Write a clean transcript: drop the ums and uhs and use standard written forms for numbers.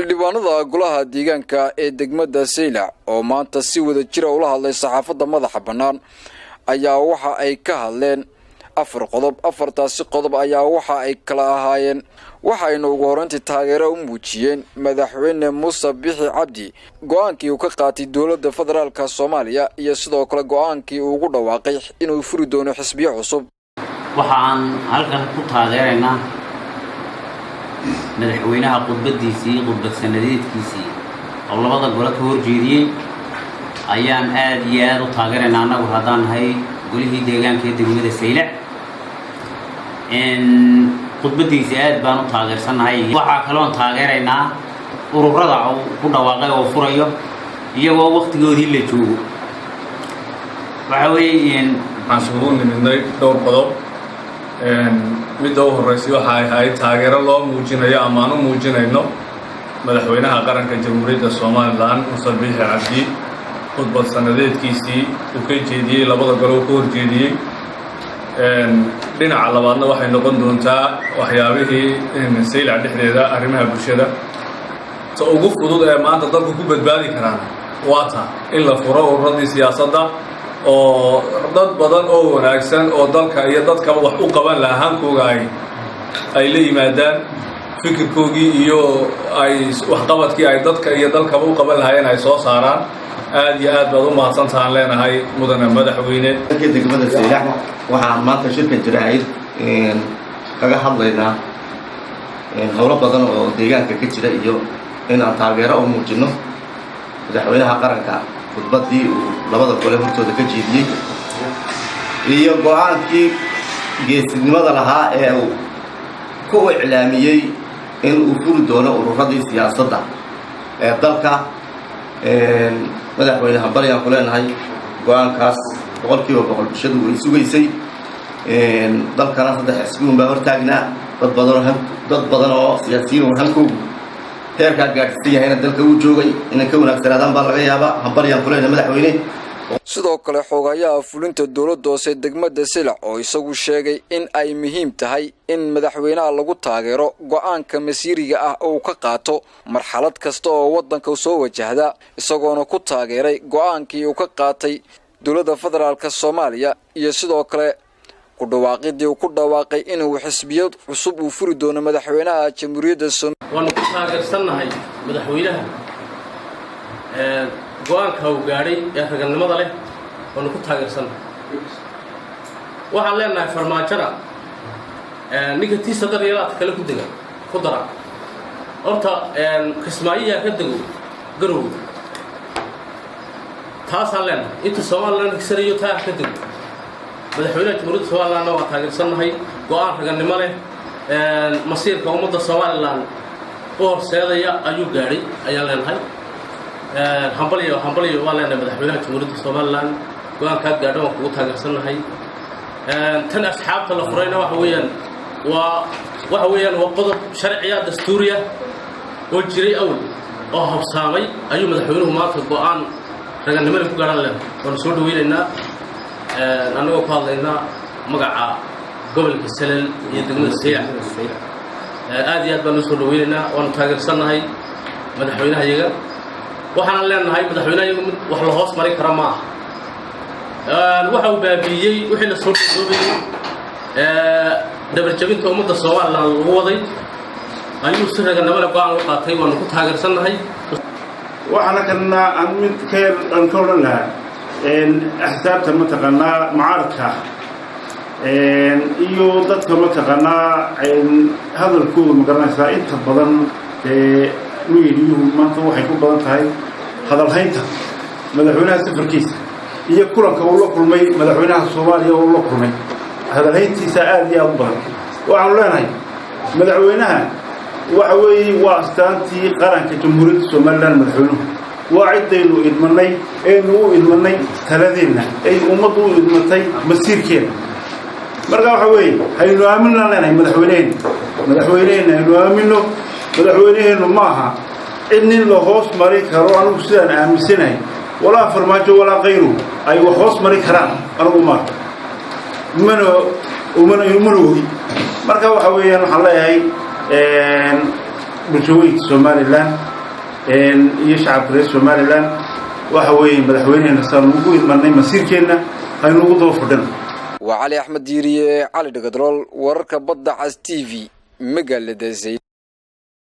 Xildhibaanada golaha deegaanka ee degmada Saylac oo maanta si wada jira ula hadlay saxaafadda madaxa bannaan ayaa waxa ay ka hadleen afar qodob. Afartaasi qodob ayaa waxa ay kala ahaayeen: waxaynu ugu horeyntii taageero u muujiyeen Madaxweyne Muuse Bixi Cabdi go-aankii uu ka qaatay dowladda federaalka Soomaaliya iyo sidoo kale go-aankii uu ugu dhawaaqay inuu furi doono xisbiyo cusub. Waxa aan halkan ku taageeraynaa madaxweynaha khudbaddiisii, khudbad sanadeedkiisii oo labada gole ka horjeediyey ayaan aada iyo aada u taageeraynaa, annagu haddaan nahay golihii deegaanka ee degmada Saylac. Khudbaddiisii aad baan u taageersannahay. Waxaa kaloon taageeraynaa ururada uu ku dhawaaqay oo furayo iyagoo waktigoodii la joogo. Waxa weeye, waxaan isugu nimidnay dhowr qodob. Midda u horreysay waxa ay ahayd taageero loo muujinayo ama aan u muujinayno madaxweynaha qaranka Jamhuuriyadda Somaliland, Muuse Biixi Cabdi, khudbad sanadeedkiisii uu ka jeediyey labada gole uu ka horjeediyey. Dhinaca labaadna waxay noqon doontaa waxyaabihii Saylac dhexdeeda, arrimaha bulshada. Ta ugu fudud ee maanta dalku ku badbaadi karaan waa ta in la furo ururadii siyaasadda, oo dad badan oo wanaagsan oo dalka iyo dadkaba wax u qaban lahaa hankooga ay la yimaadaan, fikirkoogii iyo ay waxqabadkii ay dadka iyo dalkaba u qaban lahaayeen ay soo saaraan. Aad iyo aad baad u mahadsantahaan leenahay, mudane madaxweyne. Degmada Saylac waxaan maanta shirkan jaraa'id kaga hadlaynaa howlo badan oo deegaanka ka jira iyo inaan taageero u muujinno madaxweynaha qaranka, khudbaddii uu labada gole hortooda ka jeediyey iyo go-aankii geesinimada lahaa ee uu ku iclaamiyey in uu furi doono ururadii siyaasadda ee dalka. Madaxweyne, hambalyaan ku leenahay go-aankaas. 100% bulshadu way sugaysay. Dalkana saddex xisbi un baa hortaagnaa. Dad badan oo siyaasiyiin oo hankoogu heerkaa gaadhsiisan yahayna dalka uu joogay inay ka wanaagsanaadaan baa laga yaabaa. Hambalyaan ku leenahay, madaxweyne. Sidoo kale, xoghayaha fulinta dowladda hoose degmada Silac oo isagu sheegay in ay muhiim tahay in madaxweynaha lagu taageero go-aanka masiiriga ah uu ka qaato marxalad kasta oo waddanka soo wajahda, isagoona ku taageeray go-aankii uu ka qaatay dowladda federaalka Soomaaliya iyo sidoo kale ku dhawaaqidii uu ku dhawaaqay inuu xisbiyo cusub uu furi doono madaxweynaha Jamhuuriyadda. Waanu ku taageersannahay madaxweynaha go-aanka uu gaadhay ee raganimada leh, waanu ku taageersannahay. Waxaan leenahay Farmaajona, ninka tiisa daryeelaadka kale ku dega ku dara. Horta Kismaayiyaa ka dego Garowe, taasaan leenahay. Inta Somaliland higsanayo taa ka dego. Madaxweynaha Jamhuuriyadda Somalilandna waa taageersannahay. Go-aan raganimo leh, masiirka ummadda Somaliland u horseedaya ayuu gaadhay ayaan leenahay. Hambalyo, hambalyo waan leenahay madaxweynaha Jamhuuriyadda Somaliland. Go-aankaad gaadho waan kugu taageersannahay. Tan asxaabta la furayna waxa weeyaan waa qodob sharciya, dastuuriya oo jiray awl oo habsaamay ayuu madaxweynuhu maanta go-aan raganimada ku gaadhan leenahay. Waanu soo dhaweynaynaa, annagoo ku hadlaynaa magaca gobolka Salal iyo degmada Saylac. Aad iyo aad baan u soo dhaweynaynaa, waanu taageersannahay madaxweynaha iyaga. Waxaana leenahay, madaxweynaha iyagu mid wax la hoos marin kara ma aha. Waxa uu baabi'iyey wixii la soo dhoodoobayay, dhabarjabinta ummadda Somaliland lagu waday ayuu si raganimole go-aan u qaatay. Waanu ku taageersannahay. Waxaana kalena aan mid ka aan ka odhan lahaa axsaabta, mataqaanaa, mucaaradka iyo dadka, mataqaanaa, hadalkooda, ma garanaysaa, inta badan meediyuhu maanta waxay ku badan tahay hadalhaynta madaxweynaha safarkiisa iyo kulanka uu la kulmay madaxweynaha Soomaaliya uu la kulmay. Hadalhayntiisa aada iyo aada u badan. Waxaanu leenahay madaxweynaha waxa weeye waa astaantii qaranka Jamhuuriyadda Somaliland. Madaxweynuhu waa ciddaynu idmanay, aynu u idmanay taladeenna, ay ummaddu u idmatay masiirkeena. Marka waxa weeye, haynu aaminaan leenahay madaxweyneheenna. Madaxweyneheenna haynu aamino. Madaxweyneheennu maaha cid nin la hoos mari karo. Anigu sidaan aaminsanahay, walaa Farmaajo walaa kayru ay wax hoos mari karaan anigu maarka mana ogi. Marka waxa weeyaan, waxaan leeyahay bulshooyinka Somaliland. Iyo shacabka reer Somaliland, waxa weeye madaxweyneheena saan ugu idmanay masiirkeenna aynu ugu daba fadhino. Waa Cali Axmed Diiriye, Cali Dhagadrool, wararka Badda Cas TV, magaalada Zay.